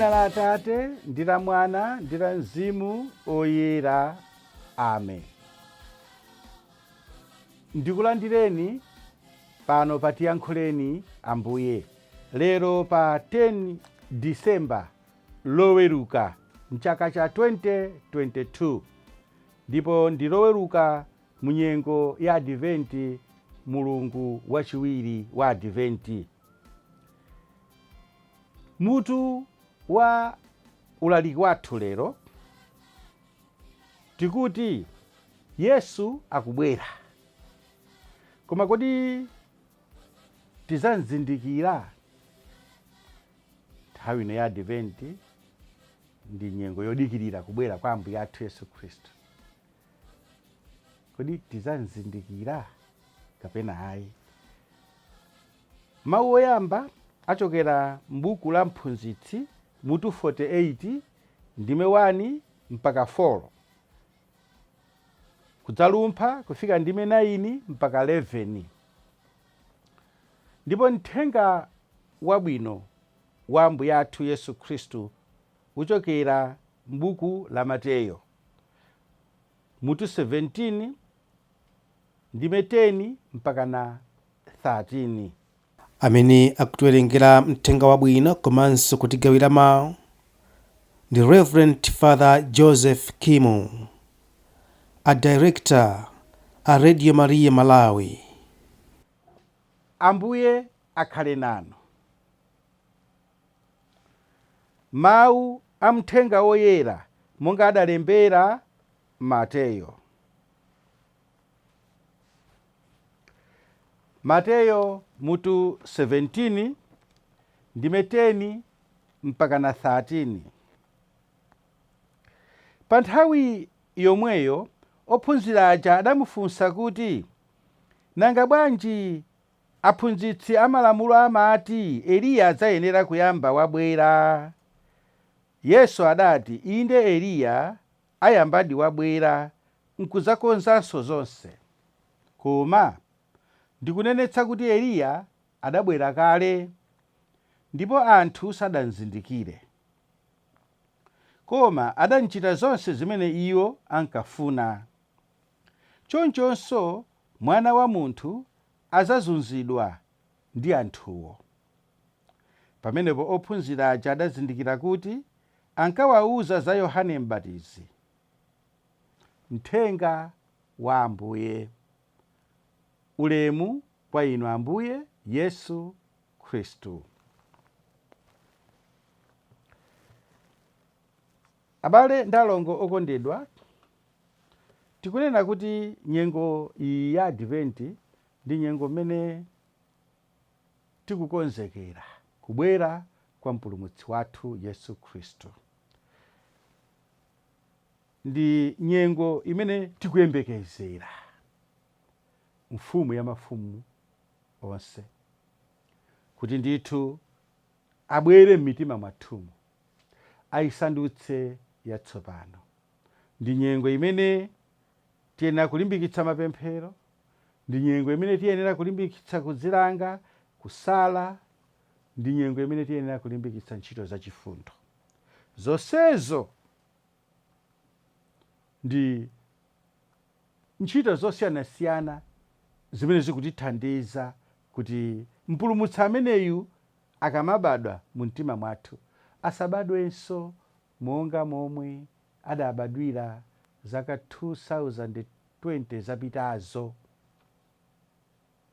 Dzina la Atate ndi la Mwana ndi la Mzimu Oyera. Amen. Ndikulandireni pano pa Tiyankhuleni Ambuye lero pa 10 December, Loweruka, mchaka cha 2022, ndipo ndi Loweruka munyengo ya Adventi, mulungu wachiwiri wa Adventi. Mutu wa ulaliki wathu lero tikuti Yesu akubwera, koma kodi tizamzindikira? Nthawi ino ya Adventi ndi nyengo yodikirira kubwera kwa Ambuye athu Yesu Khristu. Kodi tizamzindikira kapena ayi? Mawu oyamba achokera m'buku la Mphunzitsi, mutu 48, ndime 1 mpaka 4, kudzalumpha kufika ndime 9 mpaka 11. Ndipo mthenga wabwino wa Ambuye athu Yesu Khristu uchokera m'buku la Mateyo, mutu 17, ndime 10 mpaka na 13. Amene akutiwerengera mthenga wabwino komanso kutigawira mawu ndi Reverend Father Joseph Kimu, a Director a Radio Maria Malawi. Ambuye akhale nanu. Mawu a mthenga woyera monga adalembera Mateyo. Mateyo mutu 17, ndime 10 mpaka na 13. Pa nthawi yomweyo ophunzira aja adamufunsa kuti, Nanga bwanji aphunzitsi amalamulo amati Eliya adzayenera kuyamba wabwera? Yesu adati, Inde, Eliya ayambadi wabwera nkudzakonzanso zonse. Koma ndikunenetsa kuti Eliya adabwera kale, ndipo anthu sadamzindikire. Koma adamchita zonse zimene iwo ankafuna. Chonchonso Mwana wa Munthu adzazunzidwa ndi anthuwo. Pamenepo ophunzira aja adazindikira kuti ankawauza za Yohane Mbatizi. Mthenga wa Ambuye. Ulemu kwa inu Ambuye Yesu Khristu. Abale ndi alongo okondedwa, tikunena kuti nyengo iyi ya Adventi ndi nyengo mmene tikukonzekera kubwera kwa Mpulumutsi wathu Yesu Khristu. Ndi nyengo imene tikuyembekezera Mfumu ya mafumu onse kuti ndithu abwere m'mitima mwathumu, ayisandutse yatsopano. Ndi nyengo imene tiyenera kulimbikitsa mapemphero, ndi nyengo imene tiyenera kulimbikitsa kudzilanga, kusala, ndi nyengo imene tiyenera kulimbikitsa ntchito zachifundo. Zonsezo ndi ntchito zosiyanasiyana zimene zikutithandiza kuti Mpulumutsi ameneyu akamabadwa mu mtima mwathu, asabadwenso monga momwe adabadwira zaka 2020 zapitazo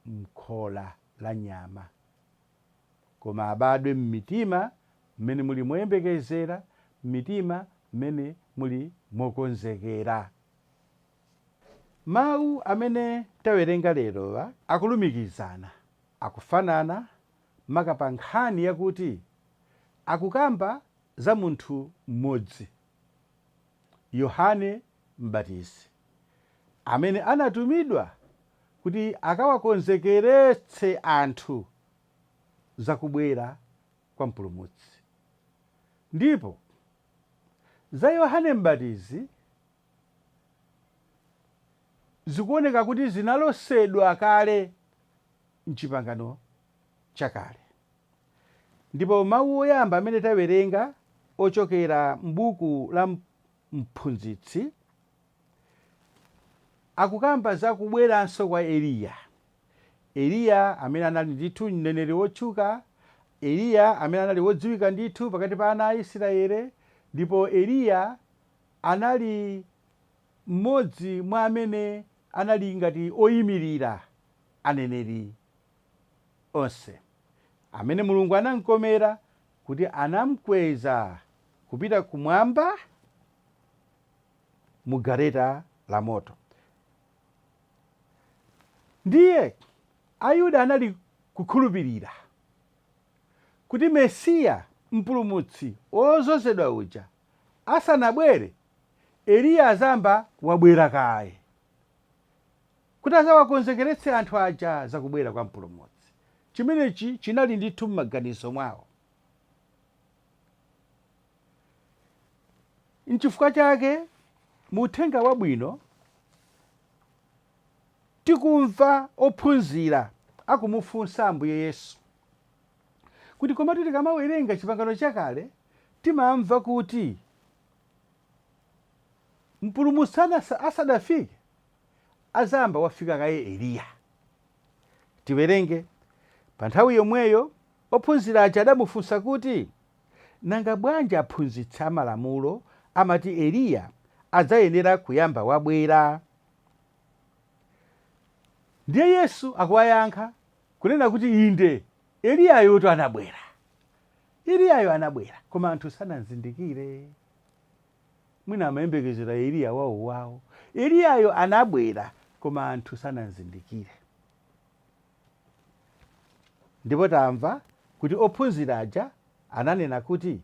m'khola la nyama, koma abadwe m'mitima mmene muli moyembekezera, m'mitima mmene muli mokonzekera. Mawu amene tawerenga lerowa akulumikizana, akufanana maka pa nkhani yakuti akukamba za munthu mmodzi, Yohane Mbatizi, amene anatumidwa kuti akawakonzekeretse anthu za kubwera kwa Mpulumutsi. Ndipo za Yohane Mbatizi zikuoneka kuti zinalosedwa kale m'Chipangano Chakale. Ndipo mawu oyamba amene tawerenga ochokera m'buku la mphunzitsi akukamba za kubweranso kwa Eliya. Eliya amene anali ndithu mneneri wotchuka, Eliya amene anali wodziwika ndithu pakati pa ana a Israele, ndipo Eliya anali mmodzi mwa amene anali ngati oyimirira aneneri onse, amene Mulungu anamkomera kuti anamkweza kupita kumwamba mu galeta la moto. Ndiye Ayuda anali kukhulupirira kuti Mesiya, Mpulumutsi wozozedwa uja, asanabwere, Eliya azamba wabwera kaye kuti azawakonzekeretse anthu aja za kubwera kwa Mpulumutsi. Chimenechi chinali ndithu m'maganizo mwawo. Nchifukwa chake mu Uthenga Wabwino tikumva ophunzira akumufunsa Ambuye Yesu kuti, komatu tikamawerenga Chipangano Chakale timamva kuti Mpulumutsi asadafike azamba wafika kaye Eliya. Tiwerenge. Pa nthawi yomweyo ophunzira aja adamufunsa kuti, Nanga bwanji aphunzitsi a malamulo amati Eliya adzayenera kuyamba wabwera? Ndiye Yesu akuwayankha kunena kuti, Inde, Eliyayotu anabwera. Eliyayo anabwera, koma anthu sanamzindikire. Mwina amayembekezera Eliya wawowawo. Eliyayo anabwera, koma anthu sanamzindikire. Ndipo tamva kuti ophunzira aja ananena kuti,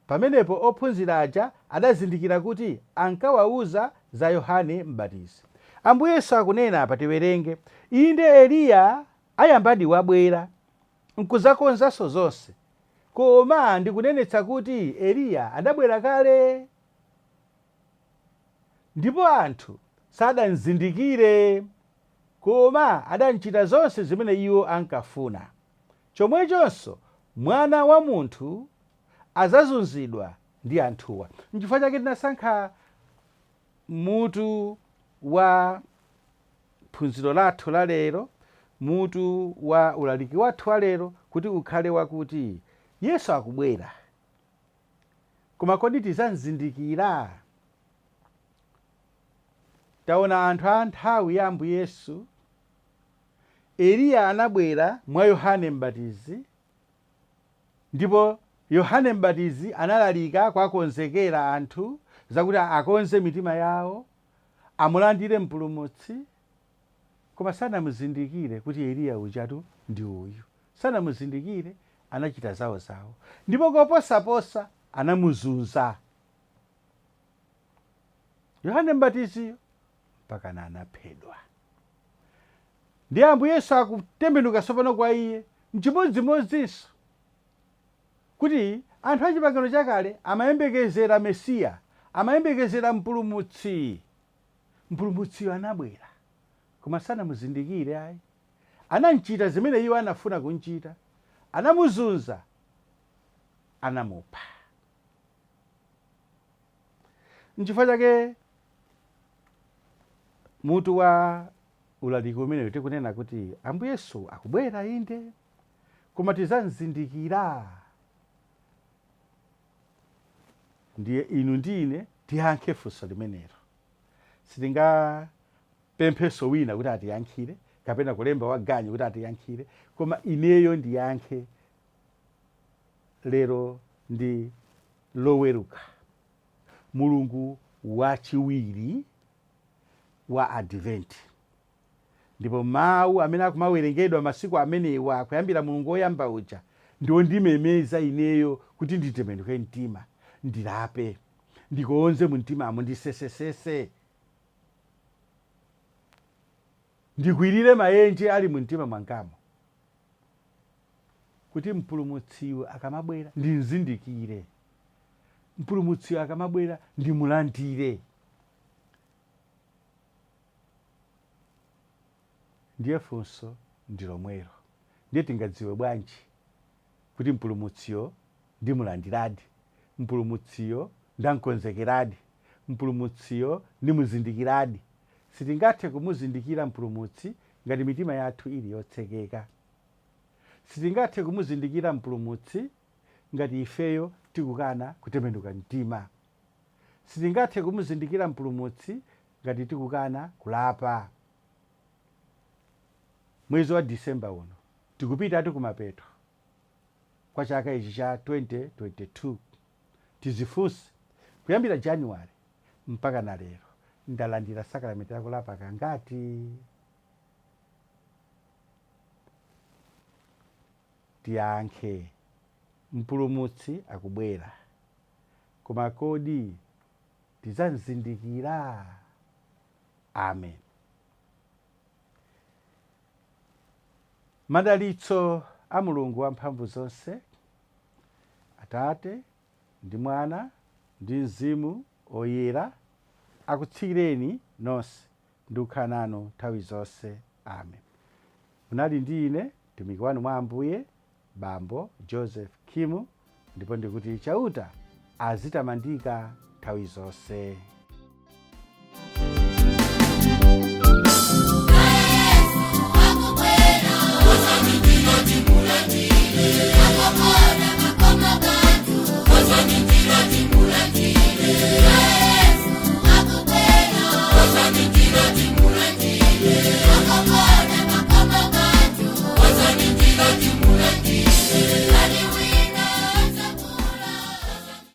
Pamenepo ophunzira aja adazindikira kuti ankawauza za Yohane Mbatizi. Ambuye Yesu akunena apa, tiwerenge, Inde Eliya ayambadi wabwera, nkuzakonzanso zonse, koma ndikunenetsa kuti Eliya adabwera kale, ndipo anthu sadamzindikire, koma adamchita zonse zimene iwo ankafuna. Chomwechonso Mwana wa munthu azazunzidwa ndi anthuwa. Nchifukwa chake tinasankha mutu wa phunziro lathu la lero, mutu wa ulaliki wathu wa lero kuti ukhale wakuti Yesu akubwera. Koma kodi tizamzindikira? Taona anthu a nthawi ya Ambuye Yesu, Eliya anabwera mwa Yohane Mbatizi, ndipo Yohane Mbatizi analalika kuwakonzekera anthu zakuti akonze mitima yawo, amulandire Mpulumutsi, koma sanamuzindikire kuti Eliya ujatu ndi uyu. Sanamuzindikire, anachita zawozawo. Ndipo koposaposa anamuzunza Yohane Mbatiziyo mpakana anaphedwa. Ndiye Ambuye Yesu akutembenuka tsopano kwa iye, nchimodzimodzinso kuti anthu a Chipangano Chakale amayembekezera Mesiya, amayembekezera Mpulumutsi. Mpulumutsiyo anabwera, koma sanamuzindikire ayi. Anamchita zimene iwo anafuna kumchita, anamuzunza, anamupha. Nchifukwa chake mutu wa ulaliki umenewu tikunena kuti Ambuye Yesu akubwera, inde, koma tizamzindikira? Ndiye inu ndi ine tiyankhe funso limenelo. Sitingapemphenso wina kuti atiyankhire kapena kulemba waganyu kuti atiyankhire, koma ineyo ndiyankhe. Lero ndi Loweruka, mulungu wachiwiri wa Adventi, ndipo mawu amene akumawerengedwa masiku amenewa kuyambira mulungu woyamba uja ndi ondimemeza ineyo kuti nditembenuke mtima, ndilape, ndikonze mumtimamo, ndisesesese, ndikwirire maenje ali mumtima mwangamo, kuti Mpulumutsiyo akamabwera ndimzindikire, Mpulumutsiyo akamabwera ndimulandire. Ndiye funso ndi lomwelo, ndiye tingadziwe bwanji kuti Mpulumutsiyo ndimulandiradi? Mpulumutsiyo ndamkonzekeradi, Mpulumutsiyo ndimuzindikiradi. Sitingathe kumuzindikira Mpulumutsi ngati mitima yathu ili yotsekeka. Sitingathe kumuzindikira Mpulumutsi ngati ifeyo tikukana kutembenuka mtima. Sitingathe kumuzindikira Mpulumutsi ngati tikukana kulapa. Mwezi wa December uno tikupitatu kumapeto kwa chaka ichi cha 2022. Tizifunse, kuyambira January mpaka na lero ndalandira sakramenti la kulapa kangati? Tiyankhe, Mpulumutsi akubwera, koma kodi tidzamzindikira? Amen. Madalitso a Mulungu wamphamvu zonse, Atate ndi Mwana ndi Mzimu Oyera, akutsikireni nonse ndi kukhala nanu nthawi zonse. Amen. Munali ndi ine, mtumiki wanu mwa Ambuye, Bambo Joseph Kimu, ndipo ndikuti Chauta azitamandika nthawi zonse.